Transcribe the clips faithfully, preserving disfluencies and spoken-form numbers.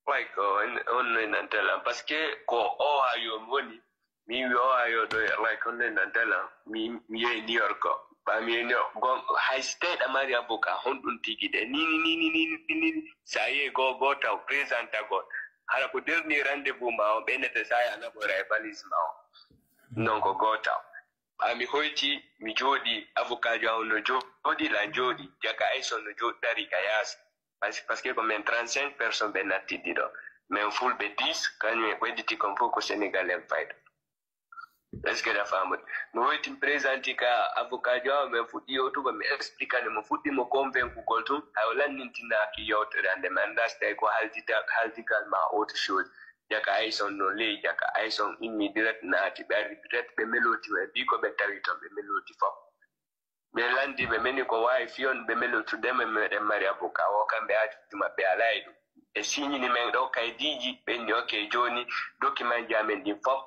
Like, oh, on, on no nantala. Parce que ko Ohio mi woni, mi wi Ohio ɗo, like, on no nantala. Mi, mi yehi New York. Ba mi yehi New York. Gon, hay si tawi ɗa mari avocat, honɗun tigi de. Ni, ni, ni, ni, ni, ni, ni. Sa yehi go, go taw, présenta go. Hara ko dernier rendez-vous ma on, ɓe nete sa ya na ɓora e valise ma on. Non ko go taw. Ɓaa mi hoyti, mi jooɗii, avocatjo an on no jooɗii, lan jooɗii, jaka Ayson no jooɗi dari ka yaasi. Parce, parce que ko men trente-cinq personnes ɓe nattidi ɗo. Men fulɓe dix, kañum e ko hedditi kon fof ko Sénégal en fayɗo. Est-ce que ɗa faamude? Mi hoyti mi présenté ka avocatjo an, men fuɗɗi yewtugo, mi expliqué mo, fuɗɗi mo convaincugol tun, hay o lanndintinaaki yewtere an nde, mi anndaa si tawi ko haaldigal, haaldigal ma autre chose. Jaka Ayson no ley, jaka Ayson immi direct naati, ɓe ari direct, ɓe meloti, ɓe mbii ko ɓe tawi ton, ɓe meloti fof. Ɓe lanndi, ɓe meni ko waawi fiyon, ɓe melotude, men meɗen mari avocat o, kamɓe haaju maɓɓe alaa e ɗum. Ɓe signini men ɗo kaydiiji, ɓe inni, ok, jooni documentji amen ɗin fof,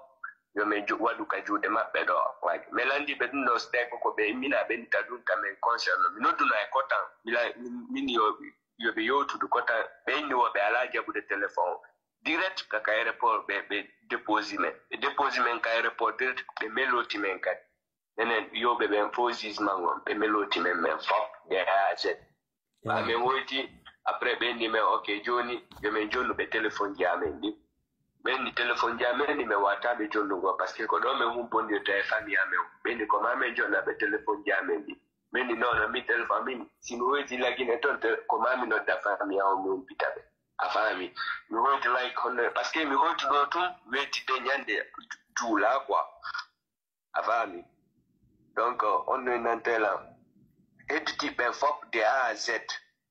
yo men ju-, waɗu ka juuɗe maɓɓe ɗo. Waaji. Men lanndi ɓe ɗum ɗo, so tawi ko ko ɓe immina, ɓe inni ta ɗum ka men concerne. Mi nodduno e kotan, mi la-, min yo, yo ɓe yewtudu kotan, ɓe inni wo ɓe alaa jaɓude téléphone o. Direct ka, ka aéroport ɓe, ɓe déposé men. Ɓe déposé men ka aéroport direct, ɓe meloti men kadi. Menen yewɓe ɓen fof jugement on, ɓe meloti men, men fof, de A à Z. Ɓaa men woyti, après ɓe inni men, ok, jooni, yo men jonnu ɓe téléphone ji amen ɗin. Ɓe inni téléphone ji amen ɗin, men waawataa ɓe jonnugo, parce que ko ɗo men humpondirta e famille amen on. Ɓe inni ko maa men jonna ɓe téléphone ji amen ɗin. Min, non, non, min téléphone, min, si mi hoyti la Guinée ton, te-, ko maa mi nodda famille an, mi humpita ɓe. A faami? Mi hoyti like honno, parce que mi hoytu ɗo tun, weetide ñande juula quoi. A faami? Donc, on no nante lan. Hedditi ɓen fof de A à Z.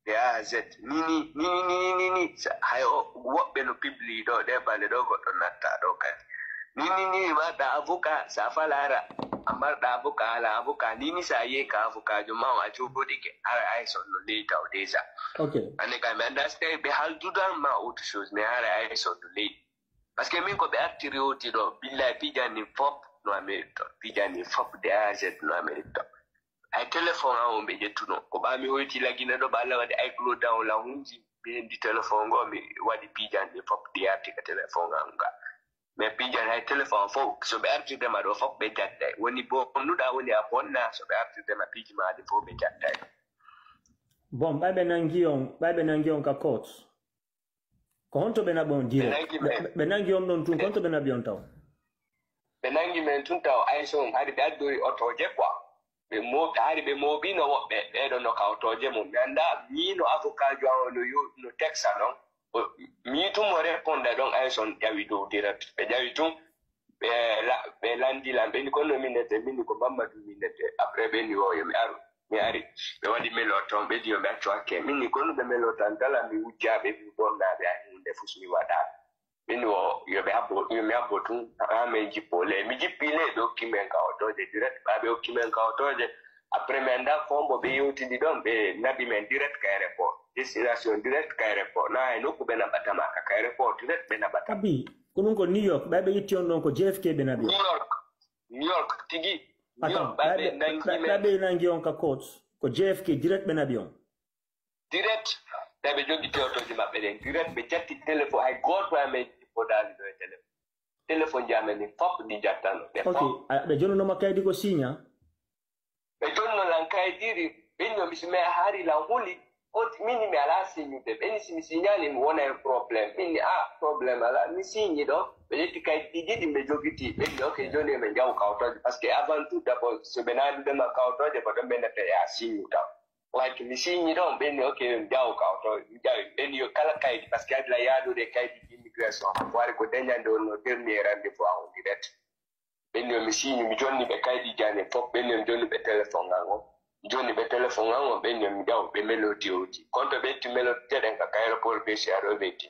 De A à Z. Ni, ni, ni, ni, ni, ni, ni. Sa-, hay o, woɓɓe no publie ɗo, ɗe bale ɗo goɗɗo natta ɗo kadi. Ni, ni, ni, marɗa avocat, sa falaara, a marɗa avocat, ala avocat. Ni, ni, sa yehi ka avocat, jo ma o a jogoɗike, hara ay son no ley taw déjà. Ok. Ane ka mi annda si tawi ɓe haldudan ma autre chose, mais hara ay son no ley. Parce que min ko ɓe artiri oti ɗo, billahi pijan ni fop no Amérique ɗo. Pijan ni fop de A à Z no Amérique ɗo. Ay téléphone an on ɓe ƴettuno. Ko ɓaa mi hoyti la Guinée ɗo, ɓa Alla waɗi ay cloud down la hunji. Mi hendi téléphone ngo, mi waɗi pijan ɗin fof ɗi arti ka téléphone an nga. Mais pijan hay téléphone fof, so ɓe artirde ma ɗo fof ɓe jattai. Woni bonnuɗa, woni a bonna, so ɓe artirde ma piiji ma ɗi fof ɓe jattai. Bon, ɓay ɓe nangi on, ɓay ɓe nangi on ka court. Ko honto ɓe naɓi on direct? Ɓe nangi men. Ɓe, ɓe nangi on ɗon tun, ko honto ɓe naɓi on taw? Ɓe nangi men tun taw, ay son, hari ɓe addoyi otooje quoi. Ɓe mo-, hari ɓe mooɓino woɓɓe, ɓeɗo no ka otooje mum. Mi annda, mi no avocat jo an no yo-, no texte non. O, mi tun mo réponde ɗon, ay son ƴawi dow direct. Ɓe ƴawi tun, ɓe la-, ɓe landi lan, ɓe ni kono min nete, min ni ko Mamadou min nete. Après ɓe ni o yo mi aru, mi ari. Ɓe waɗi melo ton, ɓe di yo mi accu hakke. Min ni kono ɓe melo tan, dala mi wujjaɓe, mi bonnaɓe, ay hunde fus mi waɗaɓe. Min wo, yo ɓe habbo, yo mi habbo tun, haa men jippo ley. Mi jippi ley, ɓe hokki men ka otooje direct. Ɓaa ɓe hokki men ka otooje, après mi annda ko hombo ɓe yewtidi ɗon, ɓe naɓi men direct ka aéroport. Destination direct ka aéroport. Na hay nokku ɓe naɓata ma ka, ka aéroport direct ɓe naɓata. Abi, ko ɗum ko New York, ɓay ɓe itti on ɗon ko J F K ɓe naɓi on. New York, New York tigi. New York, ɓay ɓe nangi men. Ɓay ɓe nangi on ka court, ko J F K direct ɓe naɓi on. Direct, tawi ɓe jogii tewtooji maɓɓe ɗen. Direct, ɓe jatti téléphone, hay gooto e amen jippodaali ɗo e téléphone. Téléphone ji amen ɗin fof ɗi jattano, ɗe fof. Ok, a, ɓe jonnuno ma kaydi ko signa? Ɓe jonno lan kaydiri, ɓe no mi si mi hari lan huli, on ti-, min ni mi alaa signude. Ɓe ni si mi signali, mi wona e problème. Min ni, ah, problème alaa. Mi signi ɗon, ɓe ƴetti kaydi ɗiɗi, ɓe jogiti. Ɓe ni, ok, jooni eɓe njaw kawtooje. Parce que avant tout, d'abord, so ɓe naadudema kawtooje, ko ɗon ɓe nata e a signu taw. Like, mi signi ɗon, ɓe ni, ok, mi jaw ka oto, mi jawi. Ɓe ni, yo kala kaydi, parce que adla yaadude kaydi immigration, ko ari ko dañande on no dernier rendez-vous an on direct. Ɓe ni, yo mi signi, mi jonni ɓe kaydi jani fof, ɓe ni, yo mi jonni ɓe téléphone an on. Mi jonni ɓe téléphone an on, ɓe ni, yo mi jaw, ɓe meloti oti. Konto ɓe itti meloti teɗen ka aéroport ɓe si aɗo ɓe itti.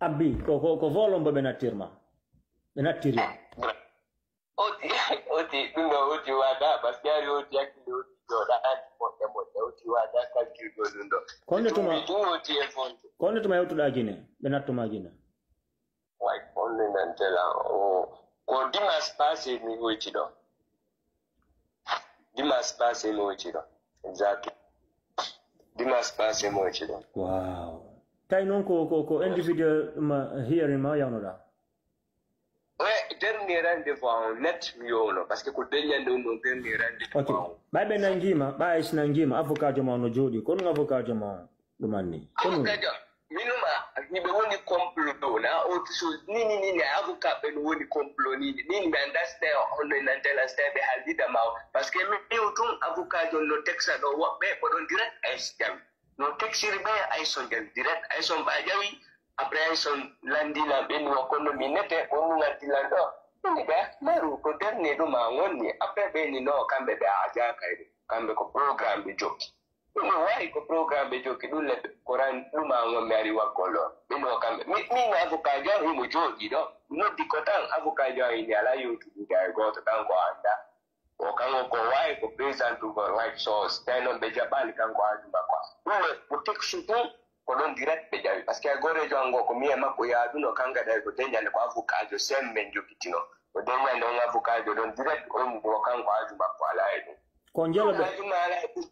Abbi, ko, ko, ko volon bo ɓe nattirma. Ɓe nattiri. Oti, oti, ɗum ɗo oti waɗa, parce que ari oti hakkille oti jooɗaaki moƴƴa moƴƴa, oti waɗa calcul ɗo ɗum ɗo. Ko honde tuma, ɗum oti e fonde. Ko honde tuma hewtuɗaa Gine? Ɓe nattuma Gine. Way, ko honde nan tela o, ko dimanche passé mi hoyti ɗo. Dimanche passé mi hoyti ɗo. Exact. Dimanche passé mi hoyti ɗo. Wow. Tawi non ko, ko, ko individual ma, hearing ma yawnoɗaa? Ouais, dernier rendez-vous on net mi yowno, parce que ko dernier on, non, dernier rendez-vous. Ok. On. Ɓay ɓe nangiima, ɓay si nangiima, avocat jo ma on no jooɗi. Ko ɗum avocat jo ma on ɗum anni? Ko ɗum? Avocat jo, minuma, hiɓe woni complot, na autre chose. Ni, ni, ni, ni, avocat ɓe no woni complot, ni, ni, ni, mi anndaa si tawi on no nantela, si tawi ɓe haaldida ma o. Parce que mi, mi o tun avocat jo no texta ɗo woɓɓe, ko ɗon direct ay si jawi. No texiri ɓe ay son jali direct, ay son ba jawi, après ay son landi lan ɓe ni wa kono mi nete, on nu ngaddi lan ɗo. Ni ɓe, maru ko dernier ɗum a wonni, après ɓe ni no kamɓe ɓe a jaaka e ɗum. Kamɓe ko programme ɓe jokki. Ɗum no wayi ko programme ɓe jokki, ɗum le ko ran ɗum a won mi ari wakkolo. Ɓe no kamɓe, mi, mi na avocat jaw himo jooɗi ɗo. Noddi ko tan avocat jaw hini ala yewtude e gooto tan ko annda. Ko kanko ko waawi ko présentugol, like, so, so tawi noon ɓe jaɓaali kanko haaju makko. Ɗum ko texte tun, ko ɗon direct ɓe ƴawi. Parce que goreejo an goo ko mi e makko yaaduno, kanga ɗay ko deñande ko avocat jo sembe jokitino. Ko deñande on avocat jo ɗon direct, on ko kanko haaju makko alaa e ɗum. Ko njelo ɓe, Haaju ma alaa e ɗum.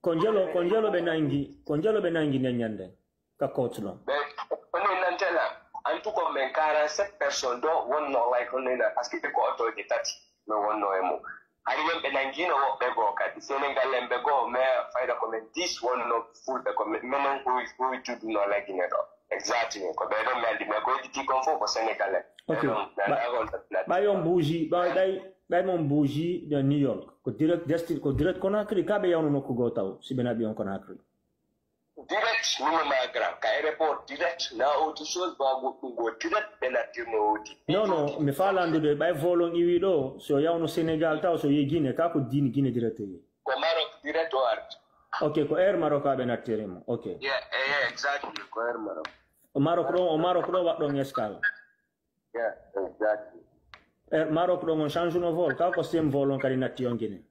Ko njelo, ko njelo ɓe nangi, ko njelo ɓe nangi nden ñande ka court ɗon. Ɓe, hono nantela, en tout cas, men quarante-sept personnes ɗo wonno, like, hono nena, parce que ko otooje tati no wonno e mum. Hari men ɓe nangino woɓɓe goo kadi. Sénégal en ɓe goo, mais fayda ko men dix wonno fulɓe, ko men, menen huwi, huwi judduno Lagine ɗo. Exactly. Ko ɓe ɗon mi andi, mais ko hedditi kon fof ko Sénégal en. Ok. Ɓe ɗon, mi Ba-, anndaa kon ɓay on buuji, ɓay, ɓay, ɓay mon buuji de New York. Ko direct destin, ko direct Conakry, ka ɓe yawno nokku goo taw, si ɓe naɓi on Conakry. Direct, minuma grand. Ka aéroport direct, na autre chose, ba goɗɗum goo direct, ɓe nattirno oti. Non, non, mi faalaa anndude, ɓay vol on iwi ɗo, so yawno Sénégal taw, so yehi Guinée, ka ko diini Guinée direct o yehi. Ko Maroc direct o arti. Ok, ko Air Maroc a ɓe nattiri mo. Ok. Yeah, eh, yeah, exactly, ko Air Maroc. O Maroc ɗon, o Maroc ɗon waɗɗon escale. Yeah, exactly. Air Maroc ɗon on change no vol, ka ko same vol on kadi natti on Guinée.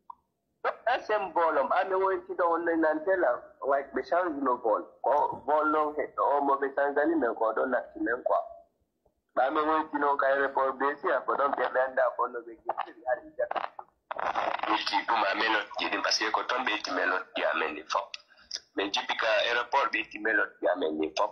Ɗon same vol on, ɓa mi woyti ɗo on nantela, like ɓe change no vol. Ko vol ɗon heɗɗo o mo ɓe change ani men ko ɗon natti men quoi. Ɓa mi woyti non ka aéroport ɓe siya, ko ɗon ɓe mi anndaa ko no ɓe gittiri hari jaɓi. Ɓe itti ɗum a melodie ɗin, parce que ko ton ɓe itti melodie amen ɗin fof. Min jippi ka aéroport ɓe itti melodie amen ɗin fof.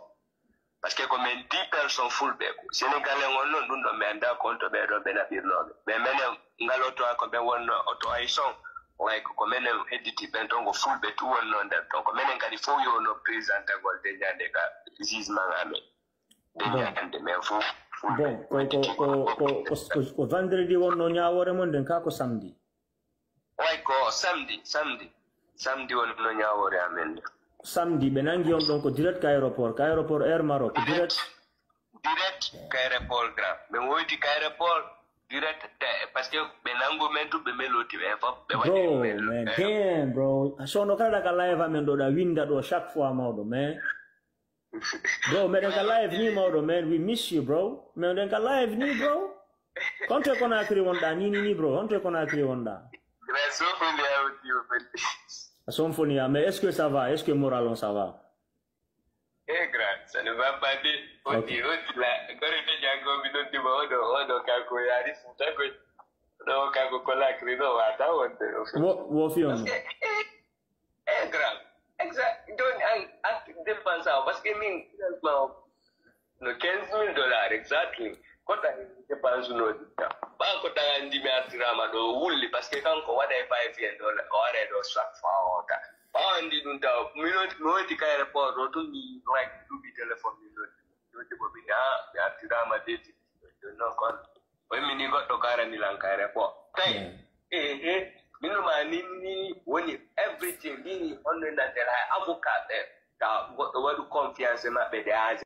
Parce que ko men dix personnes fulɓe. Sénégalais on non ɗum ɗon mi anndaa ko on to ɓee ɗon ɓe naɓirnooɓe. Mais menen ngal oto ko ɓe wonno oto ay son. Way ko, ko menen hedditi ɓen ton ko fulɓe tu wonno nder ton. Ko menen kadi fof yo no présentagol de ñande ka jugement amen. De Bon. ñande men fof fulɓe. Bon, ko, ko, ko, ko, ko, ko, ko vendredi wonno ñaawoore mon nden, ka ko samedi? Way ko samedi, samedi. Samedi wonno ñaawoore amen nden. Samedi, ɓe nangi on ɗon ko direct ka aéroport, ka aéroport Air Maroc, direct. Direct ka aéroport grand. Ɓe woyti ka aéroport, direct, te-, parce que ɓe nangu men tu, ɓe meloti ɓe fof, ɓe waɗi Bro, melo-, man, eh. Damn, bro. So no kala ka live amen ɗo, ɗa winda ɗo chaque fois mawɗo, man. Bro, meɗen ka live ni mawɗo, man. We miss you, bro. Meɗen ka live ni, bro. Honto e Conakry wonɗa ni, ni, ni, bro? Honto e Conakry wonɗa? Grand, Sofonia, Sofonia. A Sofonia, mais est-ce que ça va? Est-ce que moral on ça va? Eh, grand, ça ne va pas de. Ok. Oti, oti la. Gore de jango mi non di mo, odo, odo, kako yari futa ko. No, kako Conakry, no, wata wonde. Wo, wo fiyon. Parce que, eh, Eh, grand. Exact. Jooni an, an dépense awa, parce que min, finalement, no quinze mille dollars, exactly. Ko tan dépense no ɗum tan. Ba ko tan andi mi artirama ɗo wulli, parce que kanko waɗay five hundred dollars, o aray ɗo chaque fois o ta. Ba andi ɗum taw, mi no, mi wonti ka aéroport ɗo tun mi, like, duuɓi téléphone mi no, no, mi, ah, mi artirama de, non, kon. Oy, mini goɗɗo karani lan kayre ko. Tay. Yeah. Eh, eh. Minu ma ni, ni woni everything. Ni, ni, on no nante la avocat ɓe. Ta goɗɗo waɗu confiance maɓɓe de age.